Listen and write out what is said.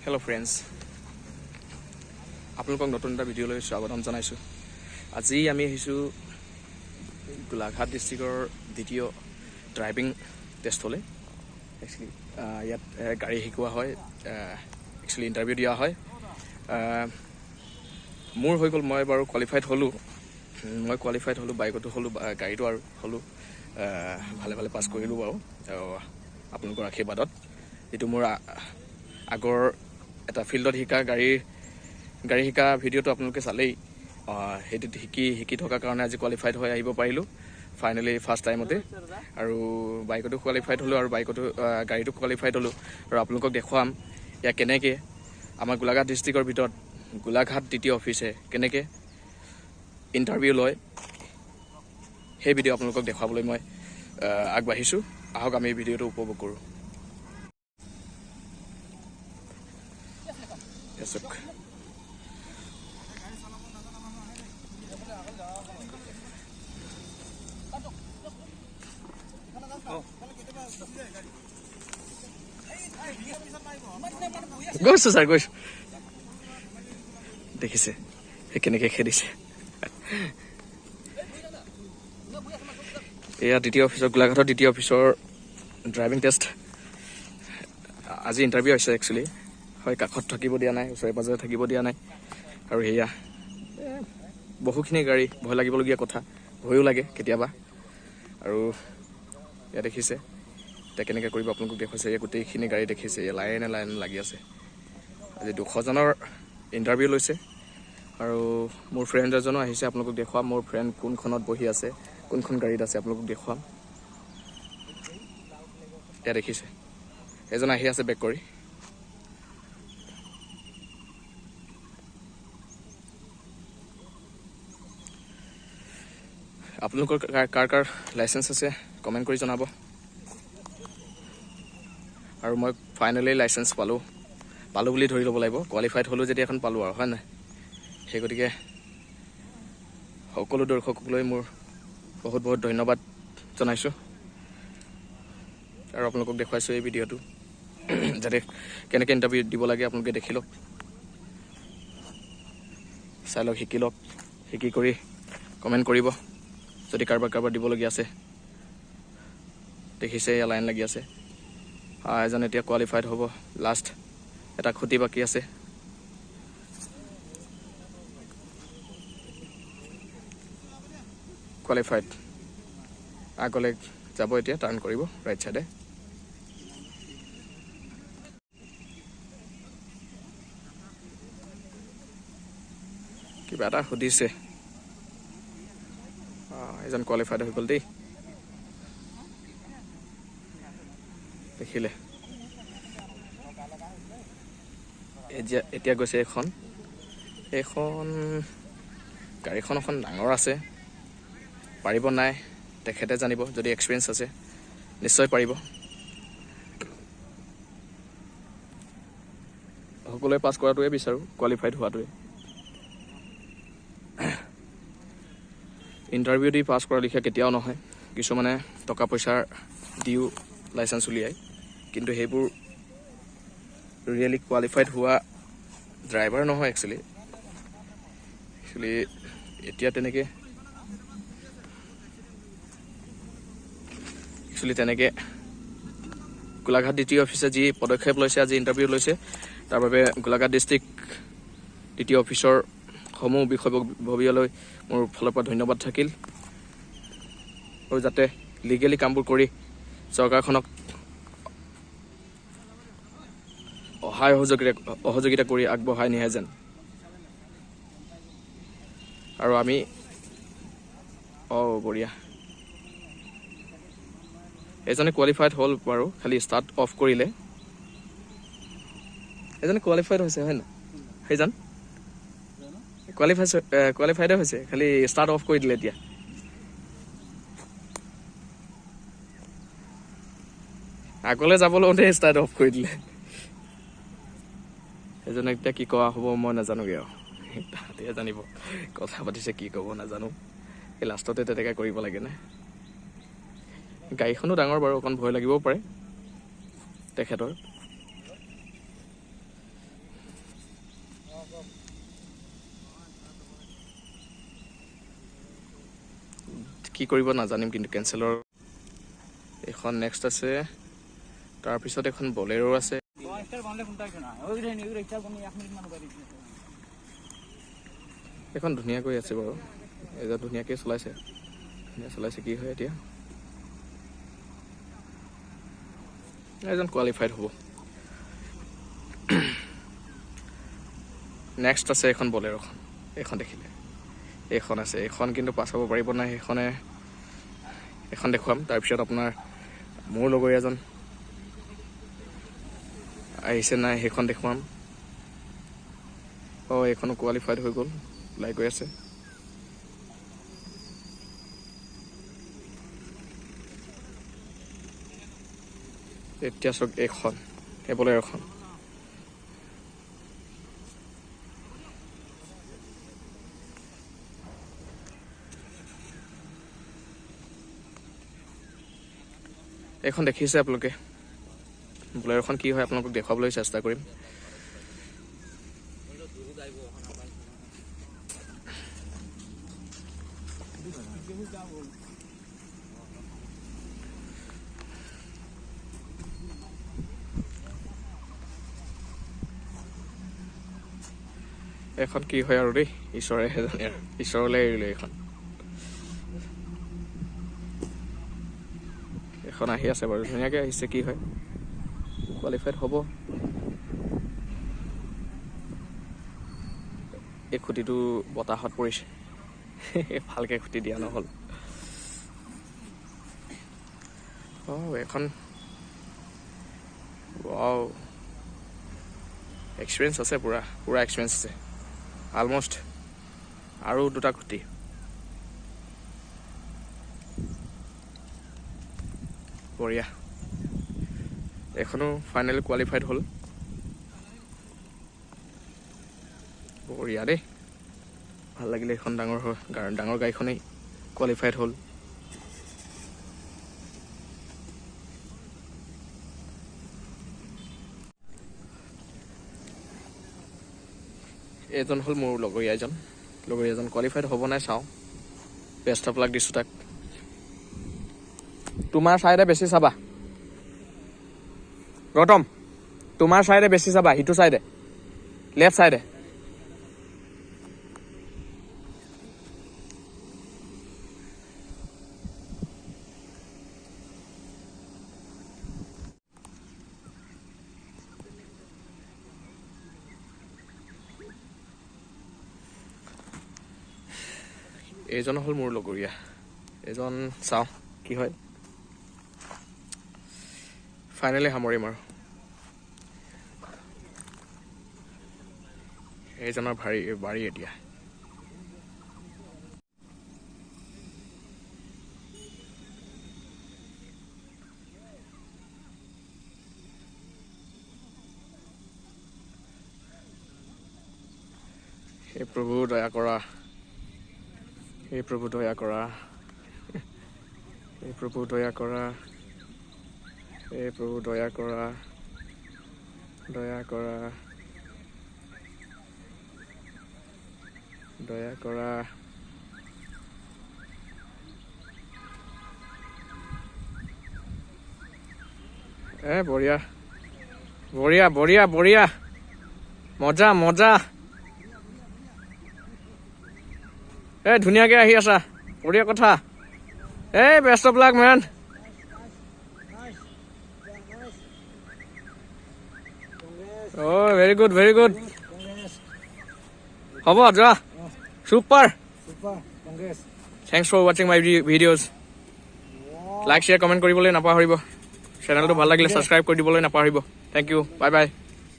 Hello' friends, আপোনালোকক নতুন এটা ভিডিঅ'লৈ স্বাগতম জনাইছোঁ। আজি আমি আহিছোঁ গোলাঘাট ডিষ্ট্ৰিক্টৰ দ্বিতীয় ড্ৰাইভিং টেষ্টলৈ। একচুৱেলি ইয়াত গাড়ী শিকোৱা হয়, একচুৱেলি ইণ্টাৰভিউ দিয়া হয়। মোৰ হৈ গ'ল, মই বাৰু কোৱালিফাইড হ'লোঁ। মই কোৱালিফাইড হ'লোঁ, বাইকতো হ'লোঁ, গাড়ীটো আৰু হ'লোঁ, ভালে ভালে পাছ কৰিলোঁ বাৰু আপোনালোকৰ আশীৰ্বাদত। যিটো মোৰ আগৰ এটা ফিল্ডত শিকা গাড়ী শিকা ভিডিঅ'টো আপোনালোকে চালেই, সেইটোত শিকি শিকি থকাৰ কাৰণে আজি কোৱালিফাইড হৈ আহিব পাৰিলোঁ ফাইনেলি ফাৰ্ষ্ট টাইমতে। আৰু বাইকতো কোৱালিফাইড হ'লোঁ আৰু বাইকতো গাড়ীটো কোৱালিফাইড হ'লোঁ। আৰু আপোনালোকক দেখুৱাম ইয়াক কেনেকৈ আমাৰ গোলাঘাট ডিষ্ট্ৰিক্টৰ ভিতৰত গোলাঘাট দ্বিতীয় অফিচে কেনেকৈ ইণ্টাৰভিউ লয়, সেই ভিডিঅ' আপোনালোকক দেখুৱাবলৈ মই আগবাঢ়িছোঁ। আহক আমি ভিডিঅ'টো উপভোগ কৰোঁ। গৈছোঁ ছাৰ, গৈছোঁ। দেখিছে সেই কেনেকৈ খেদিছে। এয়া দ্বিতীয় অফিচৰ, গোলাঘাটৰ দ্বিতীয় অফিচৰ ড্ৰাইভিং টেষ্ট। আজি ইণ্টাৰভিউ হৈছে একচুৱেলি। হয়, কাষত থাকিব দিয়া নাই, ওচৰে পাঁজৰে থাকিব দিয়া নাই। আৰু সেয়া বহুখিনি গাড়ী, ভয় লাগিবলগীয়া কথা, ভয়ো লাগে কেতিয়াবা। আৰু এয়া দেখিছে এতিয়া কেনেকৈ কৰিব আপোনালোকক দেখুৱাইছে। এয়া গোটেইখিনি গাড়ী দেখিছে, এয়া লাইনে লাইন লাগি আছে। আজি 200জনৰ ইণ্টাৰভিউ লৈছে। আৰু মোৰ ফ্ৰেণ্ড এজনো আহিছে, আপোনালোকক দেখুৱাম মোৰ ফ্ৰেণ্ড কোনখনত বহি আছে, কোনখন গাড়ীত আছে, আপোনালোকক দেখুৱাম। এয়া দেখিছে এজন আহি আছে বেক কৰি। আপোনালোকৰ কাৰ কাৰ লাইচেঞ্চ আছে কমেণ্ট কৰি জনাব। আৰু মই ফাইনেলি লাইচেঞ্চ পালোঁ, পালোঁ বুলি ধৰি ল'ব লাগিব। কোৱালিফাইড হ'লোঁ যেতিয়া এখন পালোঁ আৰু, হয় নাই? সেই গতিকে সকলো দৰ্শকলৈ মোৰ বহুত বহুত ধন্যবাদ জনাইছোঁ। আৰু আপোনালোকক দেখুৱাইছোঁ এই ভিডিঅ'টো, যাতে কেনেকৈ ইণ্টাৰভিউ দিব লাগে আপোনালোকে দেখি লওক, চাই লওক, শিকি লওক, শিকি কৰি কমেণ্ট কৰিব যদি কাৰোবাৰ কাৰোবাৰ দিবলগীয়া আছে। দেখিছে এয়া লাইন লাগি আছে। এজন এতিয়া কোৱালিফাইড হ'ব, লাষ্ট এটা খুঁটি বাকী আছে। কোৱালিফাইড আগলৈ যাব, এতিয়া টাৰ্ণ কৰিব ৰাইট চাইডে। কিবা এটা সুধিছে। এজন কোৱালিফাইড হৈ গ'ল দেই, দেখিলে। এতিয়া গৈছে এইখন, এইখন গাড়ীখন এখন ডাঙৰ আছে, পাৰিব নাই তেখেতে জানিব, যদি এক্সপিৰিয়েঞ্চ আছে নিশ্চয় পাৰিব। সকলোৱে পাছ কৰাটোৱে বিচাৰোঁ, কোৱালিফাইড হোৱাটোৱে। ইণ্টাৰভিউ দি পাছ কৰা লিখা কেতিয়াও নহয়। কিছুমানে টকা পইচাৰ দিও লাইচেঞ্চ উলিয়ায়, কিন্তু সেইবোৰ ৰিয়েলি কোৱালিফাইড হোৱা ড্ৰাইভাৰ নহয়। একচুৱেলি এতিয়া তেনেকৈ একচুৱেলি তেনেকৈ গোলাঘাট দ্বিতীয় অফিচে যি পদক্ষেপ লৈছে, আজি ইণ্টাৰভিউ লৈছে, তাৰ বাবে গোলাঘাট ডিষ্ট্ৰিক্ট দ্বিতীয় অফিচৰ সমূহ বিষয়ববীয়ালৈ মোৰ ফালৰ পৰা ধন্যবাদ থাকিল। আৰু যাতে লিগেলি কামবোৰ কৰি চৰকাৰখনক সহায় সহযোগিতা কৰি আগবঢ়াই নিয়ে যেন। আৰু আমি বঢ়িয়া, এজনে কোৱালিফাইড হ'ল বাৰু, খালি ষ্টাৰ্ট অফ কৰিলে। এজনে কোৱালিফাইড হৈছে, হয় নহয়? সেইজন কোৱালিফাইডে হৈছে, খালি ষ্টাৰ্ট অফ কৰি দিলে। এতিয়া আগলৈ যাব লওঁতে ষ্টাৰ্ট অফ কৰি দিলে। সেইজনক এতিয়া কি কোৱা হ'ব মই নাজানোগৈ আৰু, তাহাঁতিহে জানিব কথা পাতিছে কি ক'ব নাজানো। এই লাষ্টতে তেনেকৈ কৰিব লাগেনে? গাড়ীখনো ডাঙৰ বাৰু, অকণ ভয় লাগিবও পাৰে তেখেতৰ। কি কৰিব নাজানিম, কিন্তু কেঞ্চেলৰ এইখন নেক্সট আছে। তাৰপিছত এখন বলেৰো আছে। এখন ধুনীয়াকৈ আছে বাৰু, এজন ধুনীয়াকৈ চলাইছে, ধুনীয়া চলাইছে। কি হয় এতিয়া, এজন কোৱালিফাইড হ'ব। নেক্সট আছে এখন বলেৰোখন, এইখন দেখিলে এইখন আছে, এইখন কিন্তু পাছ হ'ব পাৰিব নাই সেইখনে, এখন দেখুৱাম। তাৰপিছত আপোনাৰ মোৰ লগৰীয়াজন আহিছে নাই সেইখন দেখুৱাম। অঁ, এইখনো কোৱালিফাইড হৈ গ'ল, ওলাই গৈ আছে। এতিয়া চাওক এইখন, এই বলেৰোখন। এইখন দেখিছে আপোনালোকে, বলেৰোখন কি হয় আপোনালোকক দেখুৱাবলৈ চেষ্টা কৰিম। এইখন কি হয় আৰু দেই, ঈশ্বৰেহে জানে আৰু, ঈশ্বৰলৈ এৰিলো এইখন। এখন আহি আছে বাৰু, ধুনীয়াকৈ আহিছে, কি হয় কোৱালিফাইড হ'ব। এই খুঁটিটো বতাহত পৰিছে, ভালকৈ খুঁটি দিয়া নহ'ল। অঁ, এখন ৱাও, এক্সপিৰিয়েঞ্চ আছে, পুৰা পুৰা এক্সপিৰিয়েঞ্চ আছে অলমষ্ট। আৰু দুটা খুঁটি। বঢ়িয়া, এইখনো ফাইনেল কোৱালিফাইড হ'ল। বঢ়িয়া দেই, ভাল লাগিলে। এইখন ডাঙৰ ডাঙৰ গাড়ীখনেই কোৱালিফাইড হ'ল। এইজন হ'ল মোৰ লগৰীয়া এজন, লগৰীয়াজন কোৱালিফাইড হ'ব নাই চাওঁ। বেষ্ট অফ লাক দিছোঁ তাক। তোমাৰ চাইডে বেছি চাবা গৌতম, তোমাৰ চাইডে বেছি চাবা, সিটো চাইডে, লেফ্ট চাইডে। এইজন হ'ল মোৰ লগৰীয়া, এইজন চাওঁ কি হয়। ফাইনেলি সামৰিম আৰু। এইজনৰ বাৰী এতিয়া। হে প্ৰভু দয়া কৰা, হে প্ৰভু দয়া কৰা, হে প্ৰভু দয়া কৰা, হে প্ৰভু দয়া কৰা, দয়া কৰা, দয়া কৰা। এ বঢ়িয়া বঢ়িয়া বঢ়িয়া বঢ়িয়া, মজা মজা। এই ধুনীয়াকৈ আহি আছা, বঢ়িয়া কথা। এই best of luck man. Oh, very good, very good. হ'ব যোৱা, super. Thanks for watching my videos. Like, share, comment কৰিবলৈ নাপাহৰিব। চেনেলটো ভাল লাগিলে ছাবস্ক্ৰাইব কৰি দিবলৈ নাপাহৰিব। Thank you, bye bye.